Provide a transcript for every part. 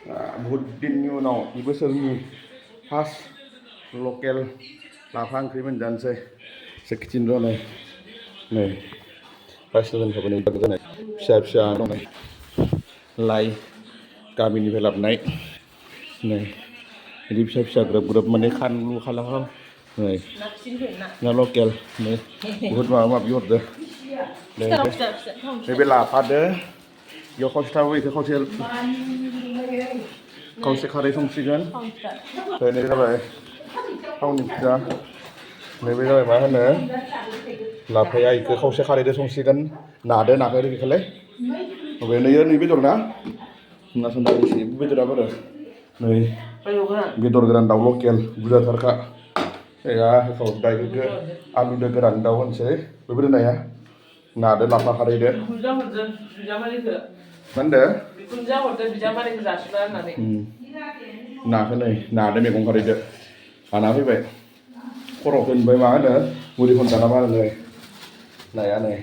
बहुत दिननि उनाव बोसोरनि फार्स्ट लकेल लाफा ओंख्रि मोनजानोसै सेकिटिन जानाय नै बायसनफोरबो नै जानाय फिसा फिसा दं लाइ गामिनिफ्राय लाबोनाय नै बिदि फिसा फिसा ग्रोब ग्रोब माने खानलु खालाम नै ना लकेल नै बहुत माबा माबि हरदो नैबे लाफादो बेयाव खावसे थाबाय बेखौ खावसे खारै संसिगोन नैबे जाबाय थावनि फिथा नैबे जाबाय मा होनो लाफाया बेखौ खावसे खारैजों संसिगोन नादो नाखौ बेखौलाय ओमफ्राय नै बेदर ना होनना एसे बेदराबो नै बेदर गोरान दाउ लकेल बुरजाथारखा दाइखौ आलुदो गोरान दाउ होनसै बेबो नाया नादो लाफा खारैदो मा होनदो नाखौ नै नादो मैगं खारैदो लाना फैबाय खर'खौ होनबाय मा होनो मुरि खनजाना मा होनो नाया नै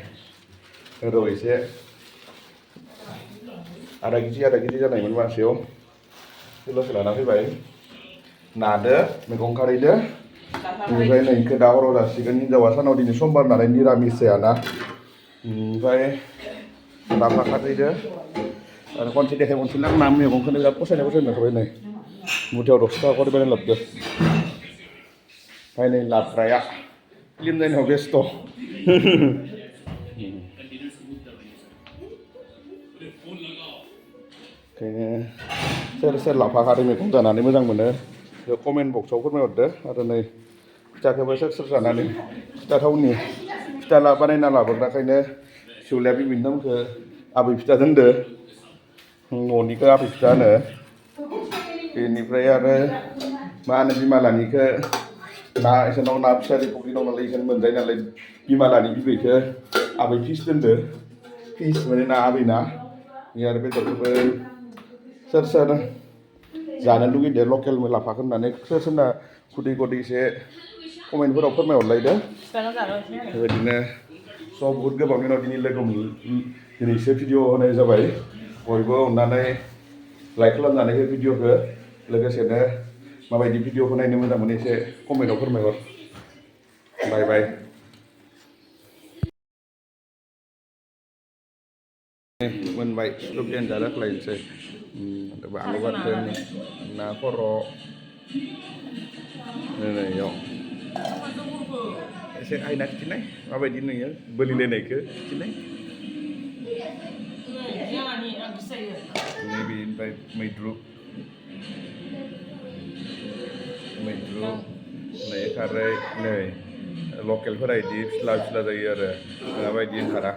रौ एसे आधा केजि जानायमोन मासेयाव किल'सो लाना फैबाय नादो मैगं खारैदो ओमफ्राय नै इखौ दा हराव जासिगोन हिनजावा सानाव दिनै समबार नालाय निरामिस जायाना ओमफ्राय लाफा खारैदो आरो खनसे देखायबावनोसै ना मैगंखौनो बिराद फसायनाय मोनखाबाय नै मुथायाव 10 थाखा खरि बायना लाबोदो ओमफ्राय नै लाबग्राया फिल्म नायनायाव बेस्थ' ओंखायनो सोर लाफा खारै मैगं जानानै मोजां मोनो बेखौ कमेन्ट बक्सआव फोरमायहरदो आरो नै फिथाखौबो सोर जानानै फिथा थावनि फिथा बानायना लाबोग्राखायनो फिसौलाया बिबैनि नामखौ आबै फिथा दोनदो न'निखौ आबै फिथा होनो बेनिफ्राय आरो मा होनो बिमालानिखौ ना इसोरनाव ना फिसारि फुख्रि दं नालाय बेखौनो मोनजायो नालाय बिमालानि बिबैखौ आबै फिस दोनदो फिस माने ना आबै ना आरो बेदरखौबो सोर जानो लुगैदो लकेल लाफाखौ होननानै सोरना खुदै गदै एसे कमेन्टफोराव फोरमायहरलायदो बेबायदिनो बहुत गोबावनि उनाव दिनै लोगो दिनैसो भिडिअ होनाय जाबाय बयबो अननानै लाइक खालामनानै हो भिडिअखौ लोगोसेनो माबायदि भिडिअखौ नायनो मोजां मोनो एसे कमेन्टआव फोरमायहर बाय बाय मोनबाय स्लुबेन जालायनोसै आलु बाथोन ना खर' नै इयाव एसे आयना खिथिनाय माबायदि नुयो बोलिलायनायखौ खिथिनाय नैबे ओमफ्राय मैद्रु नै खारै नै लकेलफोरा बिदि फिस्ला जायो आरो माबायदि ओंखारा